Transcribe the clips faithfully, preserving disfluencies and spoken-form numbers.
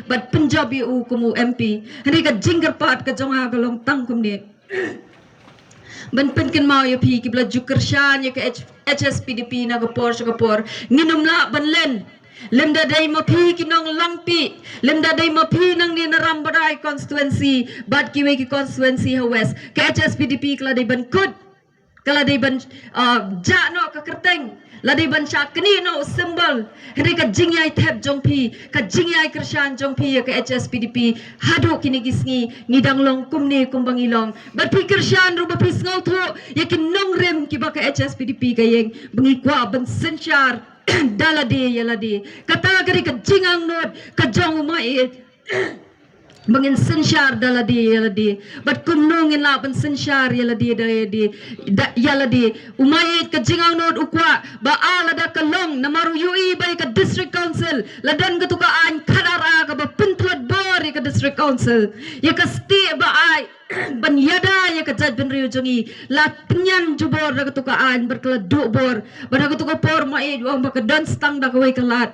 bad pynjop ïa u kum u M P. Hynrei ka jingkyrpad ka jong nga ka long tang kumne. Ban pynkynmaw ïa phi kiba la ju kyrshan ïa ka H-, H S P D P na ka por sha ka por. Ngin ym lah ban len. Lymda dei ma phi ki nong Langpih, lymda dei ma phi nangne na Rambadai constituency, bad kiwei ki constituency ha West. Ka H S P D P ka la dei ban kut. Ka la dei ban, ah, jah noh ka kyrteng. La dei ban shah knieh noh u symbol. Hynrei ka jingïai thep jong phi, ka jingïai kyrshan jong phi ïa ka H S P D P. Haduh kine ki sngi, ngi dang long kumne kumba ngi long. Bad phi kyrshan ruh ba phi sngewthuh ïa ki nongrim kiba ka H S P D P ka ïeng. Ba ngi kwah ban synshar da lade ïa lade. Kata ka dei ka jingangnud ka jong u Maieit. Ba ngin synshar da lade ïa lade. Bad kumno ngin lah ban synshar ïa lade da lade, da, ïa lade. U Maieit ka jingangnud u kwah ba a lada ka long, namar u ïohi ba ïa ka District Council la don katu ka aiñ khadar A kaba pyntlot bor ïa ka District Council. Ïa ka stieh ba ai ban ïada ïa ka jaitbynriew jong ngi, la pynïaid jubor da katu ka aiñ bad ka la duh bor. Bad ha katu ka por Maieit u ong ba ka don stang da kawei ka lad.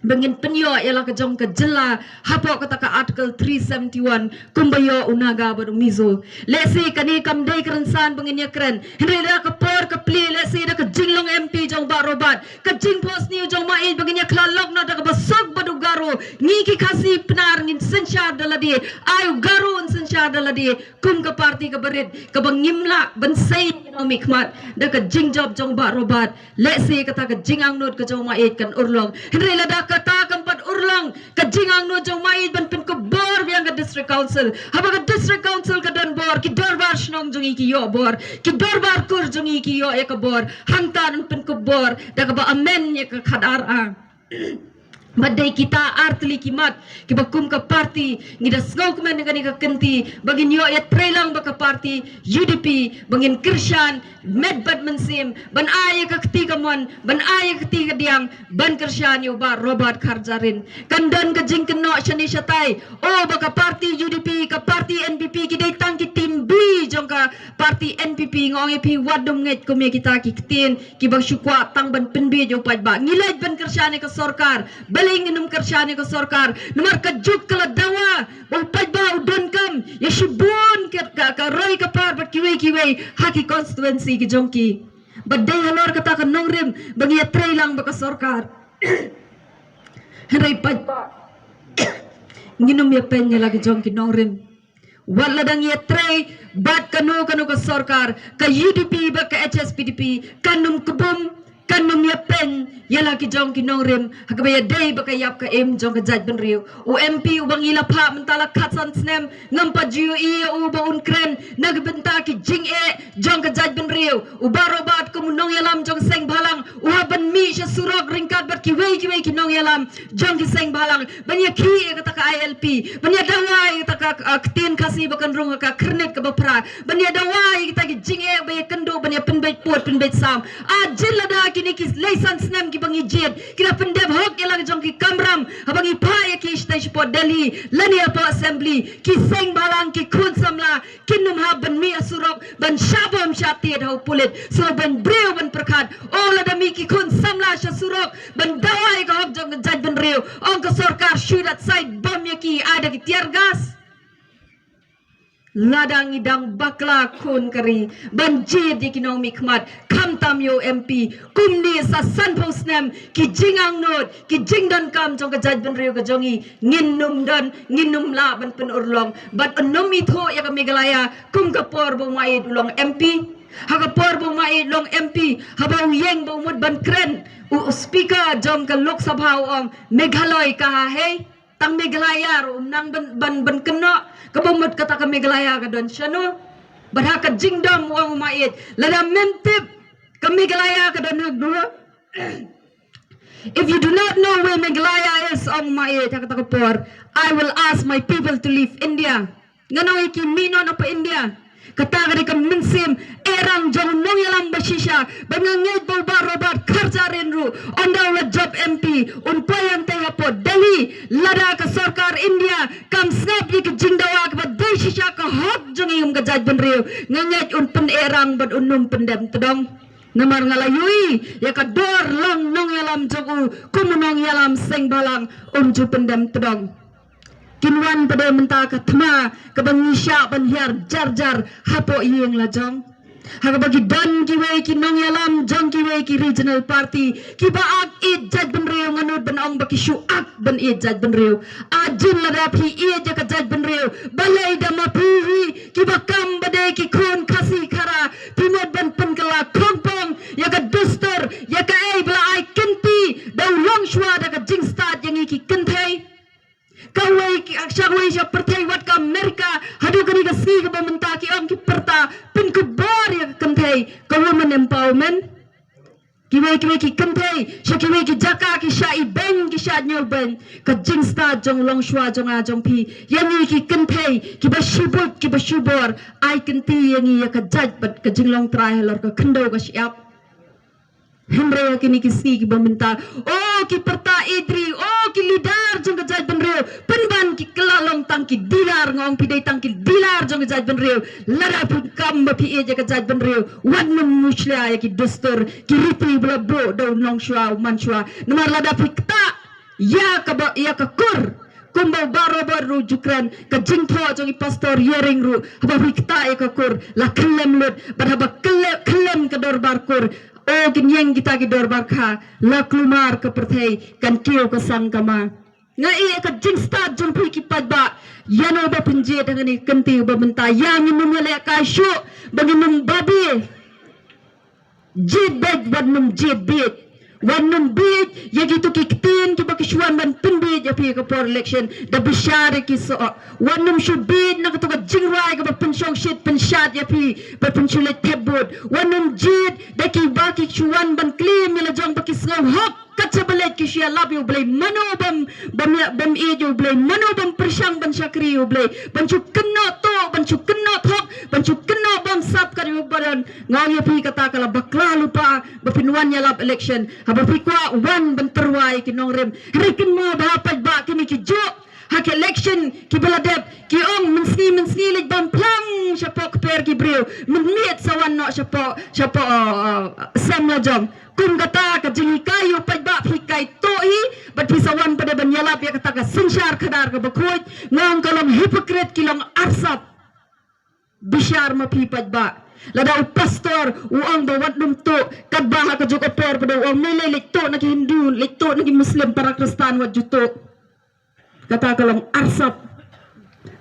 Ba ngin pynïoh ïa la ka jong ka jylla hapoh kata ka Article three seventy-one kumba ïoh u Naga bad u Mizo. Lehse kane kam dei ka rynsan ba ngin ïakren. Hynrei da ka por ka plie, lehse da ka jinglong M P jong Bah Robert, ka jingphohsniew jong Maieit ba ngin ïakhlad lok noh da kaba suk bad u Garo. Ngi ki Khasi Pnar ngin synshar da lade. Ai u Garo un synshar da lade. Kum ka party kaba rit, kaba ngim lah ban sei ïa ki nongmihkhmat da ka jingjop jong Bah Robert. Lehse kata ka jingangnud ka jong Maieit kan urlong. Hynrei lada kata kam pat urlong, ka jingangnud jong Maieit ban pynkup bor biang ka District Council. Haba ka District Council ka don bor, ki dorbar shnong jong ngi ki ïoh bor, ki dorbar kur jong ngi ki ïoh ïa ka bor. Hangta yn pynkup bor da kaba amend ïa ka khadar A. Bad dei kita ar tylli ki mat kiba kum ka party ngi da sngewkmen ïa kane ka kynti ba ngin ïoh ïatreilang bad ka party U D P, ba ngin kyrshan met bad mynsiem ban ai ïa ka kti kamon, ban ai ïa ka kti kadiang, ban kyrshan ïa u Bah Robert Kharjahrin. Kan don ka jingkynnoh shane shatai, o, ba ka party U D P, ka party N P P ki dei tang ki team B jong ka party N P P. Nga ong ïa phi, wat dum ngeit kum ïa kita ki ktien kiba shu kwah tang ban pynbiej ïa u paidbah. Ngi leit ban kyrshan ïa ka sorkar. Balei ngin ym kyrshan ïa ka sorkar? Namar ka juk ka la dawa ba u paidbah u donkam ïa shibun ka, ka, ka roi ka par bad kiwei kiwei ha ki constituency ki jong ki. Bad dei halor kata ka nongrim ba ngi ïatreilang bad ka sorkar. Hynrei paidbah, ngin ym ïapeiñ ïa la ki jong ki nongrim. Wat la dang ïatrei bad kano kano ka sorkar, ka U D P bad ka H S P D P kan ym kbum, kan ym ïapeiñ ïa la ki jong ki nongrim ha kaba ïadei bad ka ïap ka im jong ka jaitbynriew. U M P uba ngi la phah mynta la khatsan snem, ngam pat ju ïohi ïa u ba un kren na ka bynta ki jingeh jong ka jaitbynriew. U Bah Robert kum u nongïalam jong ka seng bhalang u hap ban mih sha surok ryngkat bad kiwei kiwei ki nongïalam jong ki seng bhalang ban ïakhih ïa kata ka I L P, ban ïadawa ïa kata ka, ah, ktien Khasi ba kan rung ha ka Khyrnit kaba phra, ban ïadawa ïa kita ki jingeh ba ïakynduh ban ïapynbeit pud pynbeit sam. Ah, jied lada kine ki laisan snem kiba ngi jied ki la pyndep hok ïa la ka jong ki kamram haba ngi phah ïa ki shatei shapoh Delhi lane hapoh Assembly. Ki seng bhalang, ki khun samla, kin ym hap ban mih ha surok ban shah bom shah tied ha u pulit. So ban briew ban pyrkhat, o, lada mih ki khun samla sha surok ban dawa ïa ka hok jong ka jaitbynriew, ong ka sorkar shu dat sait bom ïa ki, ai da ki tear gas. Lada ngi dang bakla khun ka ri ban jied ïa ki nongmihkhmat, khamtam ïa u M P, kumne sa sanphew snem ki jingangnud, ki jingdonkam jong ka jaitbynriew ka jong ngi ngin ym don, ngin ym lah ban pynurlong. Bad un ym ithuh ïa ka Meghalaya kum ka por ba u Maieit u long M P. Ha ka por ba u Maieit long M P, haba u ïeng ba u mut ban kren, u, u speaker jong ka Lok Sabha u ong, Meghalaya kaha hai? Tang Meghalaya ruh ym nang ban, ban, ban kynnoh, kaba mut kata ka Meghalaya ka don shano. Bad ha ka jingdom u ong u Maieit, lada mem tip ka Meghalaya ka don ha, if you do not know where Meghalaya is, ong u Maieit ha kata ka por, I will ask my people to leave India. Ngan ong ïa ki mih noh na pa India. Kata ka dei ka mynsiem eh rang jong u nongïalam ba shisha. Ba nga ngeit ba u Bah Robert Kharjahrin ruh, ynda u la jop M P, un poi hangtei hapoh Delhi. Lada ka sorkar India kam sngap ïa ka jingdawa kaba dei shisha ka hok jong ngi kum ka jaitbynriew, nga ngeit un pyn-eh rang bad un ym pyndem tdong. Namar nga la ïohi ïa ka dor long nongïalam jong u kum u nongïalam seng balang, um ju pyndem tdong. Kin wan pat mynta ka thma kaba ngi shah ban hiar jar jar hapoh ïing la jong. Ha kaba ki don kiwei ki nongïalam jong kiwei ki regional party kiba ak ïeit jaitbynriew, nga nud ban ong ba ki shu ak ban ïeit jaitbynriew. Ajin lada phi ïeit ïa ka jaitbynriew, balei da ma phi hi kiba kam ba dei ki khun Khasi Khara phi mut ban pynkylla khongpong ïa ka dustur, ïa kaei ba la ai kynti da u longshuwa da ka jingstad ïa ngi ki kynthei? Kawei ki, sha kawei sha pyrthei wat ka Amerika, haduh kane ka sngi kaba mynta ki ong ki pyrta pynkupbor ïa ka kynthei, ka women empowerment. Kiwei kiwei ki kynthei sha kiwei ki jaka ki shah ibeiñ, ki shah ñiewbeiñ. Ka jingstad jong u longshuwa jong nga jong phi ïa ngi ki kynthei kiba shu buit kiba shu bor, ai kynti ïa ngi ïa ka jait bad ka jinglong trai halor ka khyndew ka shyiap. Hynrei ha kine ki sngi kiba mynta, o ki pyrta ïeit ri, o ki leader jong ka jaitbynriew, pynban ki kylla long tang ki dealer, nga ong phi, dei tang ki dealer jong ka jaitbynriew. Lada phi kam ba phi ïeit ïa ka jaitbynriew, wat nym mushlia ïa ki dustur ki riti ba la buh da u nongshuwa u manshuwa. Namar lada phi ktah ïa kaba, ïa ka kur, kumba u Bah Robert ruh u ju kren, ka jingthoh jong i pastor Ïaring ruh, haba phi ktah ïa ka kur la khyllem lut, bad haba khyllem, khyllem ka dorbar kur, o kin ïeng kita ki dorbar kha, la kulmar ka pyrthei, kan kiew ka sang ka ma. Nga ïeh ka jingstad jong phi ki paidbah. Ïano ba pynjied ha kane ka kynti ba mynta, ïa ngin nym ïalehkai shuh ba ngin nym babe. Jied beit, wat nym jied bieit. Wat nym bieit ïa kito ki ktien kiba ki shu wan ban pynbieit ïa phi ha ka por election da bishar ïa ki soh. Wat nym shu bieit na kato ka jingrwai kaba pynshongshit pynshad ïa phi, ba pynshuleit thep vote. Wat nym jied da kiba ki shu wan ban claim ïa la jong ba ki sngew hok. Kat shaba leit ki shu ïalap ïa U Blei, mano bym, bym ïa, bym ïeit ïa U Blei, mano bym pyrshang ban shakri ïa U Blei, ban shu kynnoh tuh, ban shu kynnoh thok, ban shu kynnoh bamsap kat ïa u baron. Nga ong ïa phi, kata ka la bakla lypa ba phin wan ïalap election. Haba phi kwah wan ban tyrwa ïa ki nongrim, hynrei kynmaw bha paidbah, kine ki juh ha ki election kiba la dep ki ong mynsngi mynsngi leit bam phlang shapoh kper ki briew, mynmiet sa wan noh shapoh, shapoh, uh, uh, sem la jong. Kum kata ka jinghikai ïa u paidbah phi hikai tuh hi, bad phi sa wan pat de ban ïalap ïa kata ka synshar khadar kaba khuid. Nga ong ka long hypocrite, ki long arsap. Bishar ma phi paidbah. Lada u pastor u ong ba wat nym tuh, katba ha kajuh ka por pat de u ong, me lei leit tuh na ki Hindu, leit tuh na ki Muslim, para Khristan wat ju tuh. Kata ka long arsap.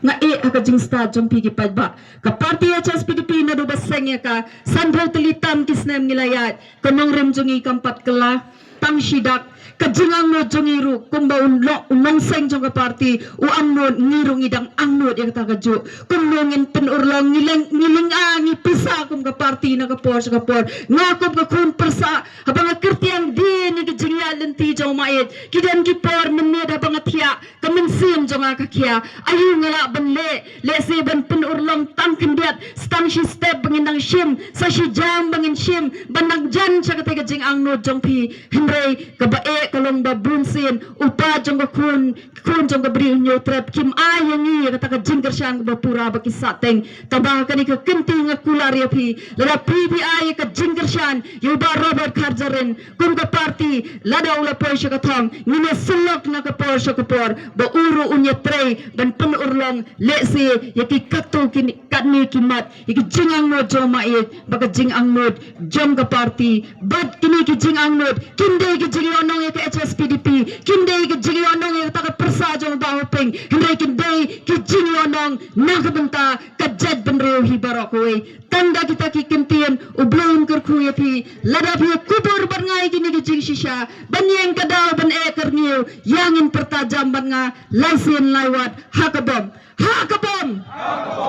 Nga ïeh ha ka jingstad jong phi ki paidbah. Ka party H S P D P naduh ba seng ïa ka, sanphew tylli tam ki snem ngi la ïaid, ka nongrim jong ngi kam pat kylla tang shi dak. Ka jingangnud jong ngi ruh, kumba u no-, u nongseng jong ka party u angnud, ngi ruh ngi dang angnud ïa kata kajuh. Kumno ngin pynurlong, ngi leng, ngi lynga, ngi pisa kum ka party na ka por sha ka por. Nga kum ka khun pyrsa, haba nga kyrtiang dien ïa ki jingïaid lynti jong u Maieit, ki don ki por mynmiet haba nga thiah, ka mynsiem jong nga ka khia. Aïu nga lah ban leh, lehse ban pynurlong tang khyndiat, sa tang shi step ba ngin dang shim, sa shi jam ba ngin shim, ban dang jan sha kata ka jingangnud jong phi. Hynrei kaba eh ka long ba bunsien u pa jong ka khun, khun jong ka Bri u Hynñiewtrep, kim ai ïa ngi ïa kata ka jingkyrshan kaba pura ba ki sahteng. Tangba kane ka kynti nga kular ïa phi, lada phi phi ai ïa ka jingkyrshan ïa u Bah Robert Kharjahrin, kum ka party, lada u la poi sha ka thong, ngin ïa sylok na ka por sha ka por, ba u ruh un ïatrei ban pynurlong, lehse ïa ki katto ki, katne ki mat, ïa ki jingangnud jong u Maieit bad ka jingangnud jong ka party. Bad kine ki jingangnud kim dei ki jingïohnong ïa ka H S P D P, kim dei ki jingïohnong ïa kata ka pyrsa jong u Bah Hoping, hynrei kin dei ki jingïohnong na ka bynta ka jaitbynriew hi baroh kawei. Tang da kita ki kyntien, U Blei un kyrkhu ïa phi. Lada phi ïa kubur bad nga ïa kine ki jingshisha, ban ïeng ka daw ban eh ka rngiew, ïa ngin pyrta jam bad nga, lai sien lai wat, ha ka bom. Ha ka bom.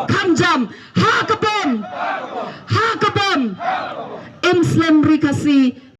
Kham jam. Ha ka bom. Ha ka bom. Im slem ri Khasi.